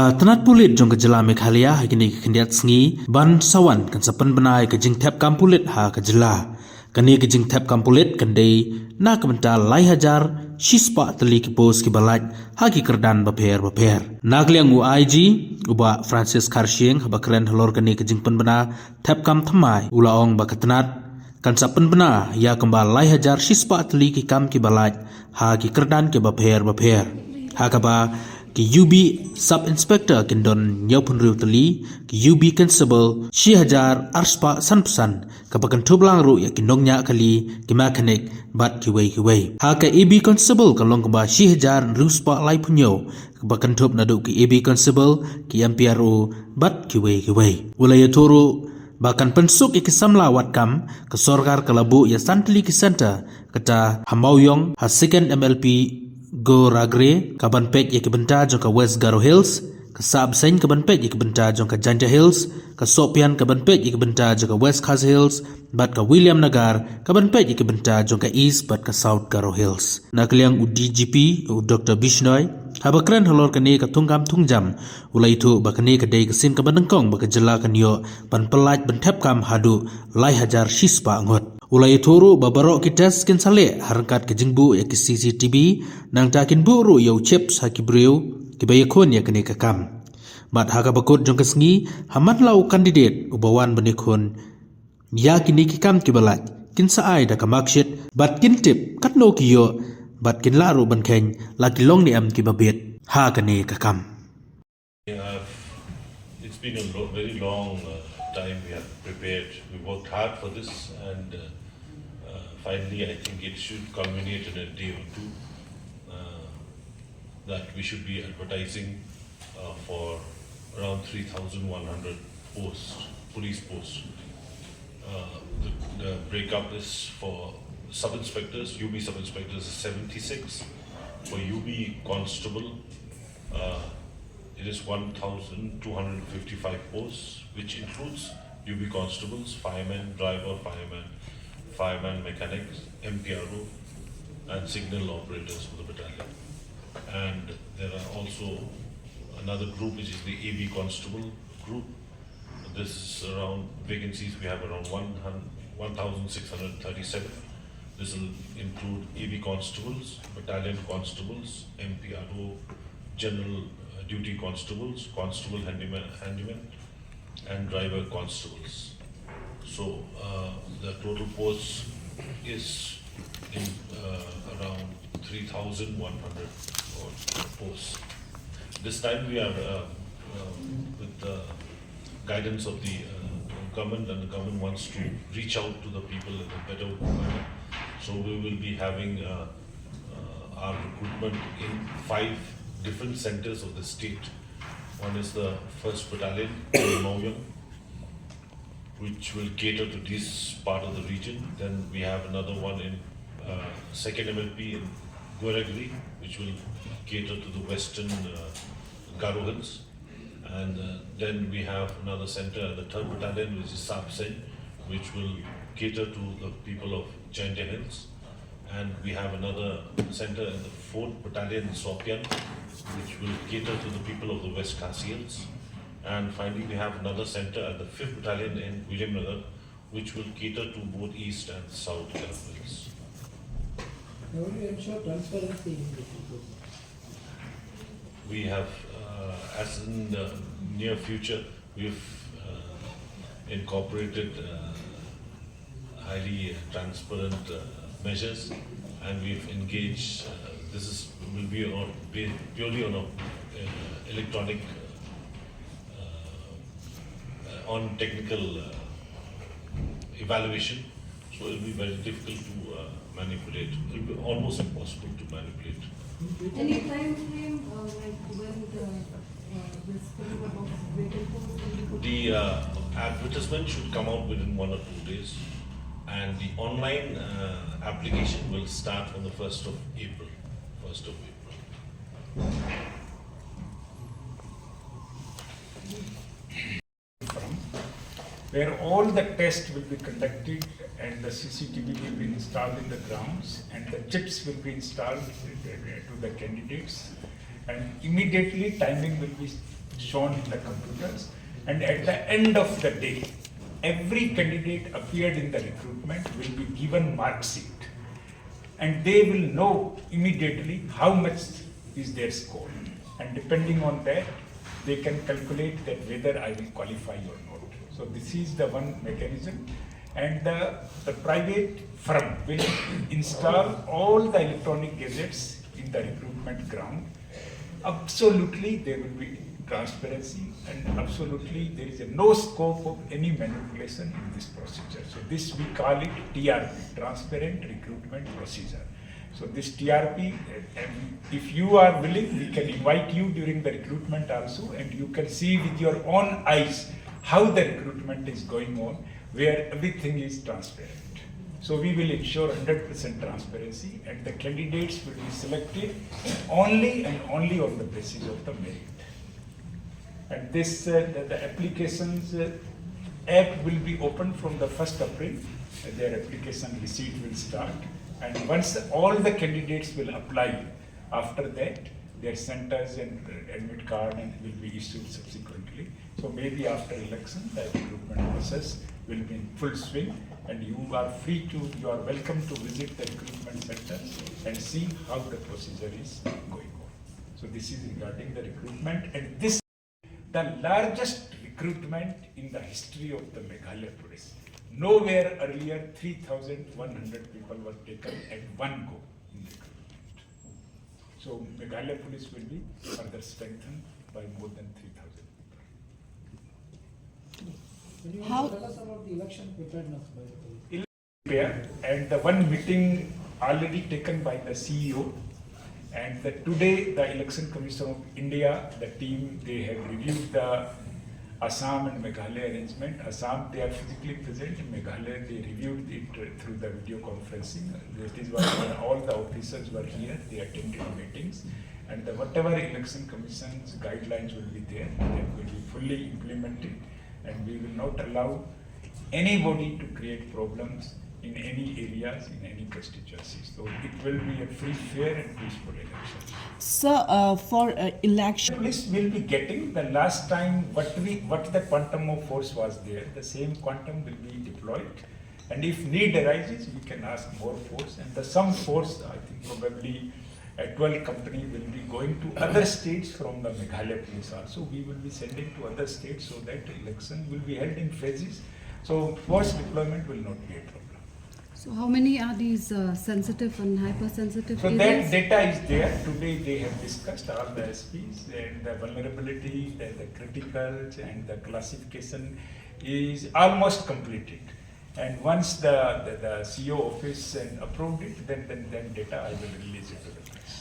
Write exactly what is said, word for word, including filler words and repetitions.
Ka tnat pulit jong ka jylla Meghalaya ha kine ki khyndiat sngi ban sa wan kan sa pynbna ïa ka jingthep kam pulit ha ka jylla. Kane ka jingthep kam pulit kan dei na ka bynta lai hajar shispah tylli ki post kiba lait ha ki kyrdan bapher bapher. Na ka liang u I G, u Bah Francis Kharshiing, haba kren halor kane ka jingpynbna thep kam thymmai, u la ong ba ka tnat kan sa pynbna ïa kumba lai hajar shispah tylli ki kam kiba lait ha ki kyrdan kiba pher bapher. Ha kaba ki U B Sub Inspector kin don hynñiewphew hynriew tylli, ki U B Constable shi hajar arspah sanphew san, kaba kynthup lang ruh ïa ki nongñiah kali, ki mechanic bad kiwei kiwei. Ha ka A B Constable ka long kaba shi hajar hynriewspah laiphew hynñiew, kaba kynthup naduh ki A B Constable, ki M P R O bad kiwei kiwei. U la ïathuh ruh ba kan pynsuk ïa ki samla wad kam, ka sorkar ka la buh ïa san tylli ki centre, kata ha Mawïong, ha Second M L P Goragre, kaban peit ïa ki bynta jong ka West Garo Hills, ka Sahbseiñ kaban peit ïa ki bynta jong ka Jaintia Hills, ka Sohpian kaban peit ïa ki bynta jong ka West Khasi Hills, bad ka Williamnagar kaban peit ïa ki bynta jong ka East bad ka South Garo Hills. Na ka liang u D G P, u Doctor Bishnoi, haba kren halor kane ka thungkam thungjam, u la ïathuh ba kane ka dei ka sien kaba nyngkong ba ka jylla kan ïoh ban pyllait ban thep kam haduh lai hajar shispah ngut. U la ïathuh ruh ba baroh ki test kin sa leh ha ryngkat ka jingbuh ïa ki C C T V, nangta kin buh ruh ïa u chips ha ki briew kiba ïakhun ïa kane ka kam. Bad ha kaba kut jong ka sngi, ha man la u candidate uba wan ban ïakhun ïa kine ki kam kiba lait, kin sa ai da ka marksheet bad kin tip katno ki ïoh, bad kin lah ruh ban kheiñ la ki long ne em kiba biet ha kane ka kam. We have, it's been a lo- very long uh, time we have prepared. We worked hard for this, and uh, uh, finally, I think it should culminate in a day or two uh, that we should be advertising uh, for around three thousand one hundred posts, police posts. Uh, the, the breakup is for sub inspectors, U B sub inspectors is seventy-six. For U B constable, uh, it is one thousand two hundred fifty-five posts, which includes U B constables, firemen, driver, fireman, fireman, mechanics, M P R O, and signal operators for the battalion. And there are also another group, which is the A B constable group. This is around vacancies. We have around one hundred, one thousand six hundred thirty-seven. This will include A B constables, battalion constables, M P R O, general uh, duty constables, constable handyman, handyman, and driver constables. So uh, the total posts is in uh, around three thousand one hundred odd posts. This time we are uh, um, with the guidance of the uh, government, and the government wants to reach out to the people in a better manner. So we will be having uh, uh, our recruitment in five different centers of the state. One is the first Battalion in Mawïong, which will cater to this part of the region. Then we have another one in uh, second M L P in Gorakhpur, which will cater to the western uh, Garo Hills. And uh, then we have another center, the third Battalion, which is Sahbseiñ, which will cater to the people of Jaintia Hills. And we have another center in the fourth Battalion in Sohpian, which will cater to the people of the West Khasi Hills. And finally, we have another center at the fifth Battalion in Williamnagar, which will cater to both East and South Garo Hills. How will you ensure transparency in the recruitment? We have, uh, as in the near future, we've uh, incorporated uh, highly uh, transparent uh, measures, and we've engaged. Uh, this is will be on, be purely on a uh, electronic, uh, uh, on technical uh, evaluation. So it will be very difficult to uh, manipulate. It will be almost impossible to manipulate. Any time frame, uh, like when the uh, this filling up of vacant posts will be put? The uh, advertisement should come out within one or two days, and the online uh, application will start on the first of April. First of April. Where all the tests will be conducted and the C C T V will be installed in the grounds and the chips will be installed to the candidates, and immediately timing will be shown in the computers, and at the end of the day, every candidate appeared in the recruitment will be given mark sheet, and they will know immediately how much is their score, and depending on that, they can calculate that whether I will qualify or not. So this is the one mechanism, and the, the private firm will install all the electronic gadgets in the recruitment ground. Absolutely, there will be transparency, and absolutely there is a no scope of any manipulation in this procedure. So this we call it T R P, transparent recruitment procedure. So this T R P, uh, and if you are willing, we can invite you during the recruitment also, and you can see with your own eyes how the recruitment is going on, where everything is transparent. So we will ensure hundred percent transparency, and the candidates will be selected only and only on the basis of the merit. And this, uh, the, the applications, uh, app will be open from the first April. Their application receipt will start. And once all the candidates will apply, after that, their centers and, uh, admit card and will be issued subsequently. So maybe after election, the recruitment process will be in full swing, and you are free to, you are welcome to visit the recruitment centers and see how the procedure is going on. So this is regarding the recruitment, and this the largest recruitment in the history of the Meghalaya Police. Nowhere earlier three thousand one hundred people were taken at one go in recruitment. So Meghalaya Police will be further strengthened by more than three thousand people. Can you also tell us about the election preparedness by the police? Prepare, and the one meeting already taken by the C E O, and the, today the Election Commission of India, the team, they have reviewed the Assam and Meghalaya arrangement. Assam, they are physically present. In Meghalaya, they reviewed it, uh, through the video conferencing. That is why all the officers were here. They attended meetings, and the, whatever Election Commission's guidelines will be there, that will be fully implemented, and we will not allow anybody to create problems in any areas, in any constituencies. So it will be a free, fair and peaceful election. Sir, uh, for uh, election. Police will be getting the last time what we, what the quantum of force was there, the same quantum will be deployed. And if need arises, we can ask more force. And the some force, I think probably a twelve company will be going to other states from the Meghalaya police also. We will be sending to other states so that election will be held in phases. So force deployment will not be a problem. So how many are these uh, sensitive and hypersensitive So areas? That data is there. Today they have discussed, all the S Ps, and the vulnerability, the, the criticals, and the classification is almost completed. And once the, the, the C E O office and approved it, then, then, then data I will release it to the press.